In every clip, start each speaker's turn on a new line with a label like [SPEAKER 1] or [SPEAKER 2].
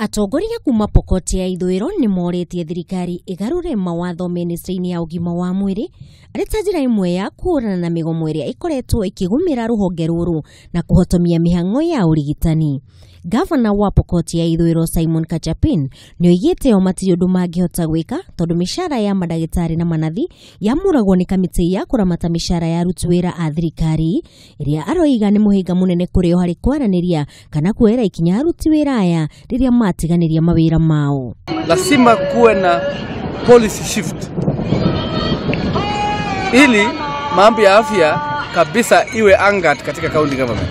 [SPEAKER 1] Atongoria kuma Pokot ya ithũĩro nĩ morĩtie thirikari ĩgarũre mawatho mĩnĩstrĩ-inĩ ya ũgima wa mwĩrĩ arĩ ta njĩra ĩmwe ya kũhũrana na mĩgomo ĩrĩa ĩkoretwo ĩkĩgũmĩra rũhonge rũrũ na kũhotomia mĩhang'o ya ũrigitani. Gavana wa Pokot ya ithũĩro Simon Kachapin nĩ oigĩte o matirĩ ũndũ mangĩhota gwĩka tondũ mĩcara ya mandagĩtarĩ na manathi yamũragwo nĩ kamĩtĩ ya kũramata mĩcara ya aruti wĩra a thirikari ĩrĩa aroiga nĩ mũhĩnga mũnene kũrĩ o harĩ kwaranĩria kana kuoera ikinya aruti wĩra aya rĩrĩa matiganĩria mawĩra mao.
[SPEAKER 2] Lazima kuwe na policy shift ili mambo ya afya kabisa iwe anchored katika county government,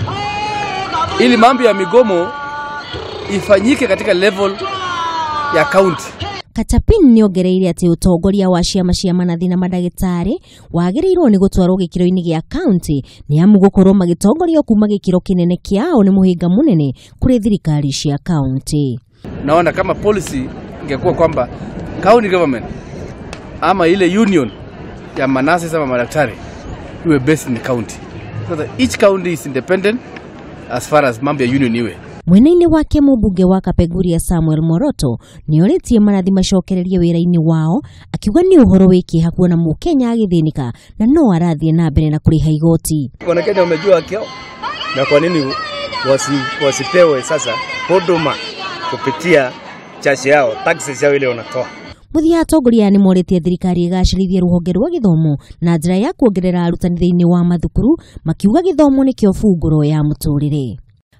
[SPEAKER 2] ili mambo ya migomo ifanyike katika level ya county.
[SPEAKER 1] Kachapin nĩ ongereire atĩ ũtongoria wa ciama cia manathi na mandagĩtarĩ wagĩrĩirwo nĩ gũtwarwo gĩkĩro-inĩ gĩa county nĩ amu gũkorwo magĩtongorio kuma gĩkĩro kĩnene kĩao nĩ mũhĩnga mũnene kũrĩ thirikari cia county.
[SPEAKER 2] Naona kama policy ingekuwa kwamba county government ama ile union ya manasi ama madaktari iwe based in the county, so that each county is independent as far as mambo ya union iwe.
[SPEAKER 1] Mwena-inĩ wake mũmbunge wa Kapenguria Samuel Moroto nĩ orĩtie manathi macokererie wĩra-inĩ wao akiuga nĩ ũhoro wĩ kĩeha kuona mũkenya agĩthĩnĩka na no arathiĩ na mbere na kũrĩha igoti.
[SPEAKER 3] Wanakenya wamejua haki yao, na kwa nini wasipewe sasa huduma kupitia chache yao, taxes yao ile wanatoa.
[SPEAKER 1] Mũthia atongoria nĩ morĩtie thirikari ĩgacĩrithie rũhonge rwa gĩthomo na njĩra ya kuongerera arutani thĩinĩ wa mathukuru makiuga gĩthomo nĩkĩo bungũro ya mũtũrĩre.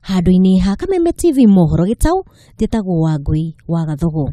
[SPEAKER 1] Handũ-inĩ ha Kameme TV mohoro gĩtaũ, njĩtagwo Wangui wa Gathogo.